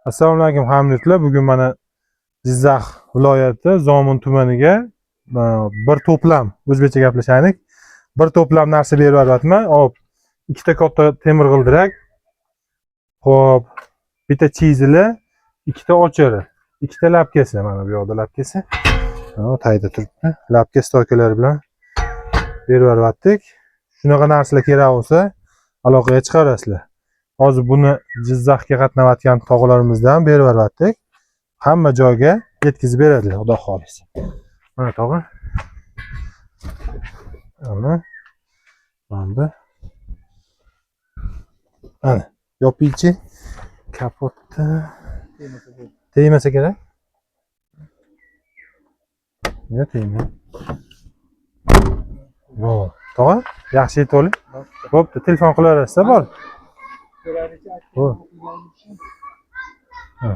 Assalomu alaykum hamyurtlar. Bugun mana Jizzax viloyati Zomin tumaniga bir to'plam, o'zbekcha gaplashaylik. Bir to'plam narsa berib yuboryapman. Hop, ikkita katta temir g'ildirak. Xo'p, bitta chizili, ikkita ochari, ikkita lapkasi, mana bu yoqda lapkasi. Ha, tagida turibdi. Lapka stoykalari bilan berib yuboryaptik. Shunaqa narsalar kerak bo'lsa, aloqaga chiqarasizlar. Hozir buni Jizzaxga qatnayotgan tog'alarimizdan berib yuboryaptik. Hamma joyga yetkazib beradilar, Xudo xohlasa. Mana, tog'a. Mana. Mana bu. Ana, yopiychi kapotda tegmasa kerak. Yo'q, tegmaydi. Yo'q. Tog'a, yaxshi yetib oling. Bo'pti, telefon qilaverasizda bor. Bo'p. Ha.